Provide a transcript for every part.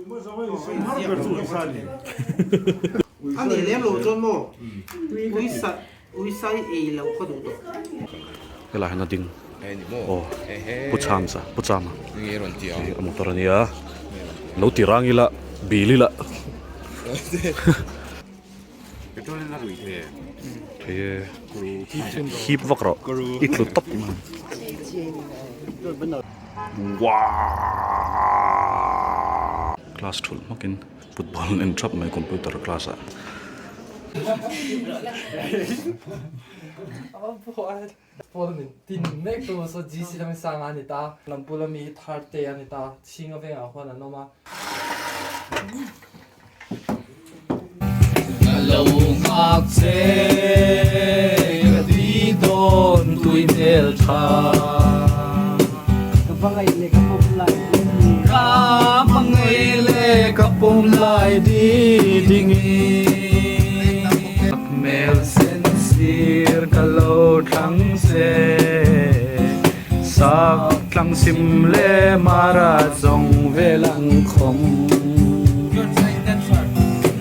A nih lem lo chuan maw uisa uisai ei lo ka duh tawh. Helai hian a ding aw Pu Chhamsa Pu Chama hei a motor a nia lo ti rang ila bil ila thei e hip vak rawh i tlu tawp mai. Class thulh hmakin football an en thap mai computer class ah. Lo nghak che ka ti dawn tui hmel tha. Ka hmangaih leh ka pawm lai ding Ka hmangaih leh ka pawm lai dingin. Hmel sen sir ka lo thlang che. Sak tlang sim le mara zawng vel ang khawm.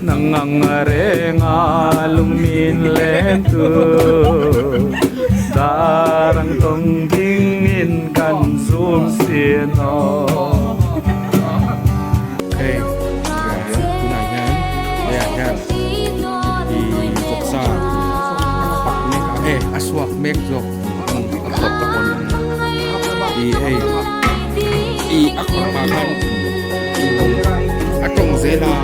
Nang ang renga lungmin len tu Dar ang tawng ding in kan zum sin aw. Hei tunah hian tunah hian leiah hian ih vawksa a pak mek a e a suak mek zawk. A tawp ta pawn i hei i a khawr pah khan a tawng zel a.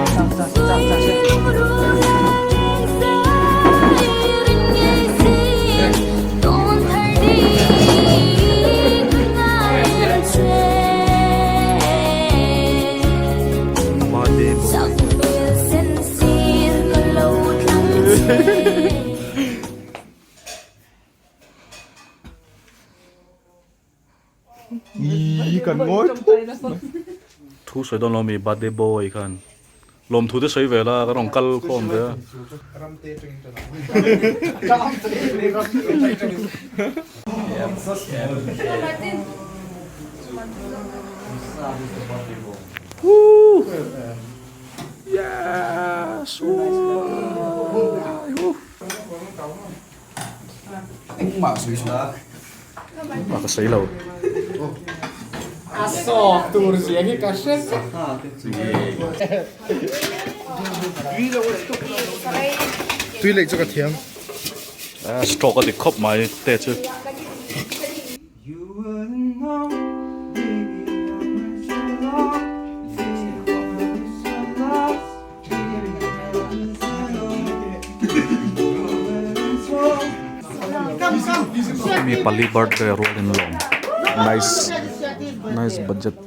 Thu sawi dawn lo mi birthday boy khan lawmthu te sawi ve la ka rawn kal khawm ve a. Yes! Engmah sawi suh. Engmah ka sawi lo. A sawk tur zia hi ka hre vek. Tui leh chu ka thiam. Stroke a dik khawp mai te chu. Mi pali birthday rualin lawm nice nice budget.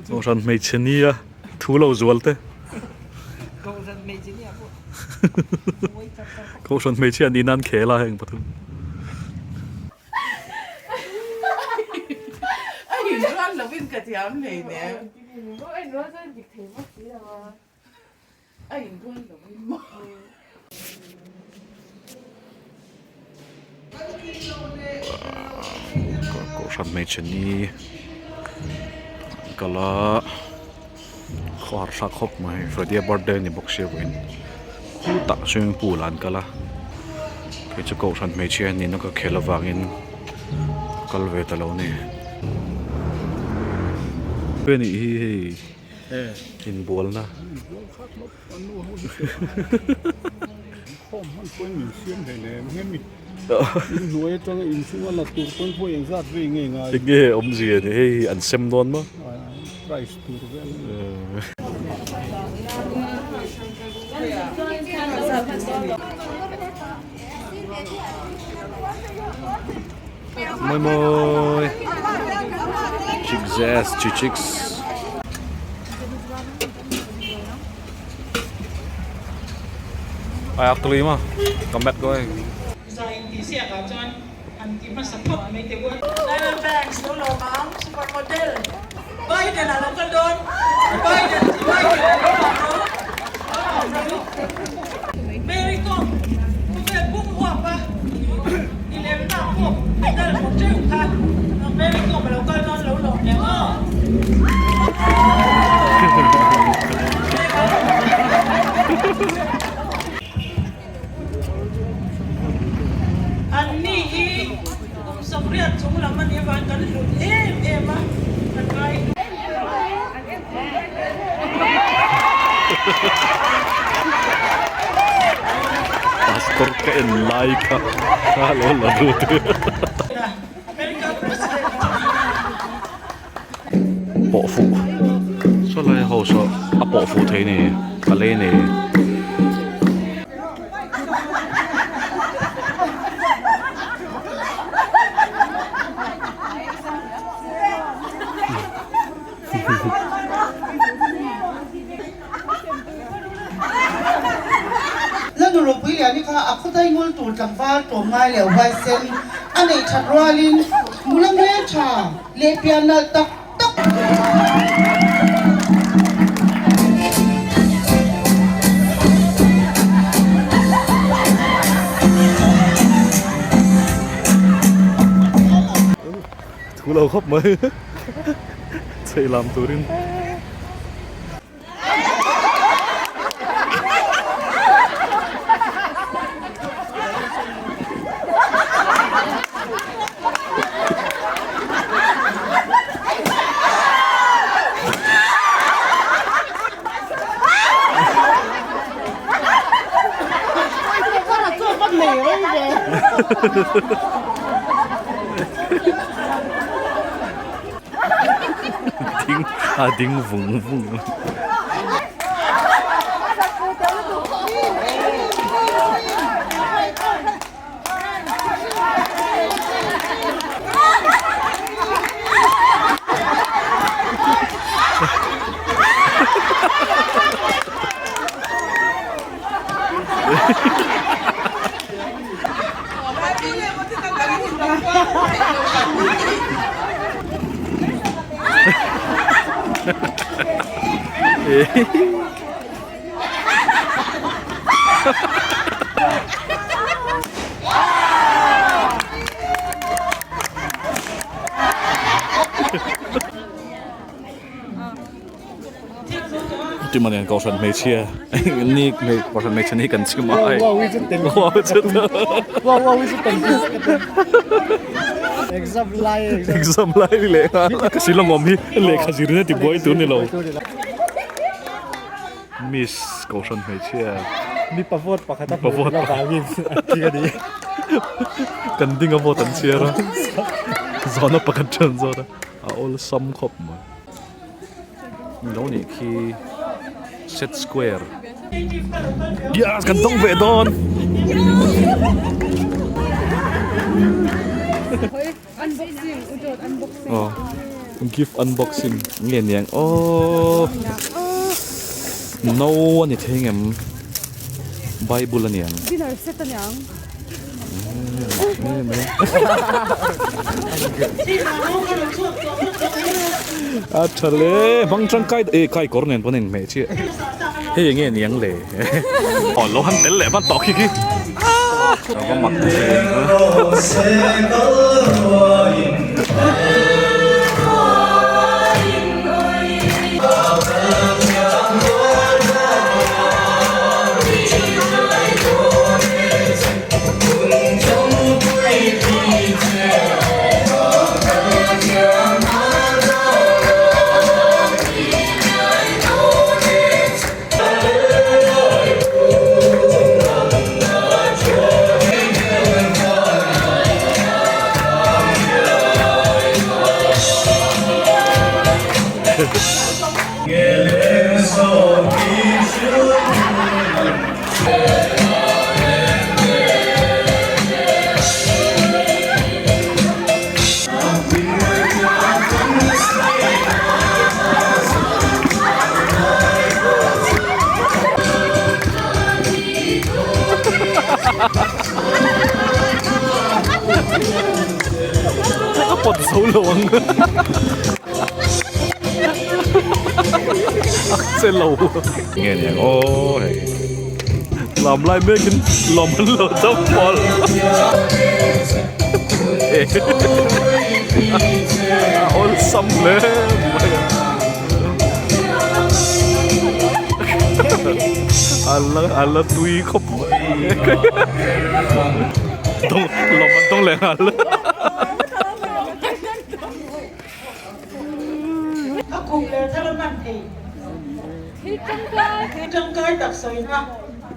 Kohhran hmeichhe nia thu lo zual te. Kohhran hmeichhia nih nan khel a heng pathum. Kohhran hmeichhe ni an kal a khawhar thlak khawp mai Freddy a birthday a ni bawk sia vawiin khutah swimming pool ah an kal a kei chu kohhran hmeichhia nihna ka khel avangin ka kal ve ta lo a ni. Anih hi hei inbualna. Enge awmzia ni hei an sem dawn maw? Mawi mawi Chick zes chi chicks. Ai a clean a ka mat ko hei. Zai intih siakah chuan an ti hmasa phawt mai teh u a. Diamond Banks lo lawm ang super model Biden a lo kal dawn Biden Biden a lo lawm rawh lo lawm rawh u Mary Kom khawvel pum huap a i lem nak pawh medal hmu teuh kha Mary Kom a lo kal dawn lo lawm leh aw. Anni hi kum sawmriat chung lam a nih avang kan hlut em em a, kan ngai hlut. Pastor ka en lai kha kha lo la lut. Pawh fuh saw lai ho saw a pawh fuh thei ni a lei nei. La nu ropui liani kha a khawdai ngul tur tlangval tlawm ngai leh huaisen a neih that rualin nula hmeltha leh pian nalh tak tak Thu lo khawp mai chei lam turin. Ding a ding vung vung. Timanian kohhran hmeichhia ni kohhran hmeichhia ni kan chim a hei Exam lai exam lai leh nghal Shillong awm hi lehkha zir in a ti buai tur ni lo Miss kohhran hmeichhia mipa vote pakhat a hmuh loh avangin a thi a ni kan ding a vote an chhiar a zawhna pakhat ṭhian zawt a a awlsam khawp mai. Lo nih khi set square yes kan dawng ve dawn oh gift unboxing nge niang oh no ani thei ngem bible aniang dinner set aniang A tha le bang tangkai e kai kawr nen pawn a inhmeh chiah hei enge niang le aw lo han tel leh hman tawh khi khi a va mak ve. A pawt zo lo ang. A che lo. Nge ni ang aw hei. Lam lai mekin lawm an lo chauh pawl. A awlsam hle mai a. A la tui khawp mai. Lawm an tawng leh nghal. A kum leh thar a hman thei. Thil tangkai tak sawina.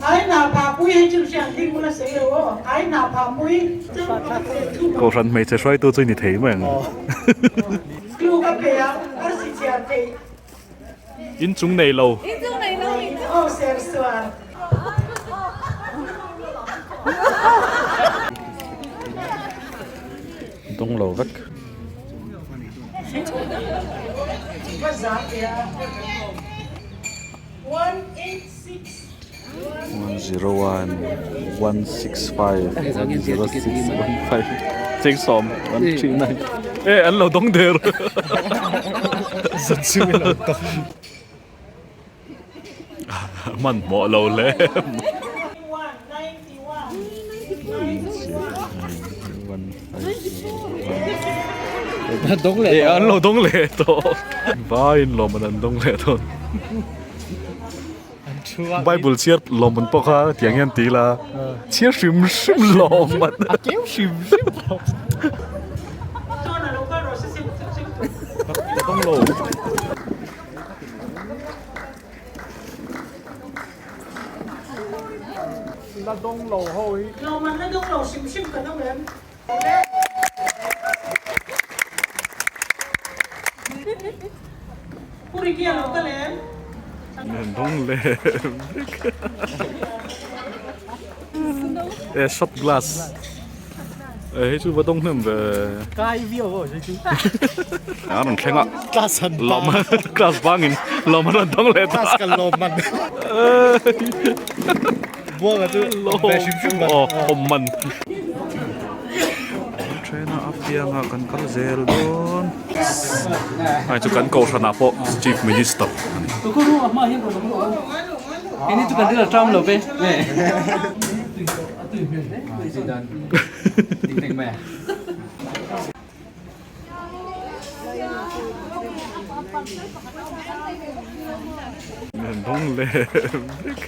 Ai hna phah pui hei chu hriat ding bula sawi lo aw. Ai hna phah pui. Kohhran hmeichhe hruaitu chu i ni thei mai ang. Clue ka pe a, arsi chhiar theih. Inchung nei lo. Aw ser suar. Dawng lo vek. 101 165 106 15 cheng sawm 139 e an lo dawng der hmanhmawh lo hle. E an lo dawng leh tawh vaiin lawm an dawng leh dawn Bible chhiar lawm an pawh kha tiang hian ti ila chhiar hrim hrim lawm an dawng lo. La dawng lo ho hi. Lawm an la dawng lo hrim hrim kan awm em? Pu Ricky a lo kal em? An dawng leh vek. E shot glass. E hei chu va dawng hnem ve. Kai viau aw hei chu. A rawn thleng a. Class an bang. Class bangin lawm an rawn dawng leh ta. Class kan lawm man. Buanga chu awm ve hrim hrim man. Aw awm man. Train a apianga kan kal zel dawn. Hei chu kan kohhranah pawh Chief Minister a ni. Dawng leh vek.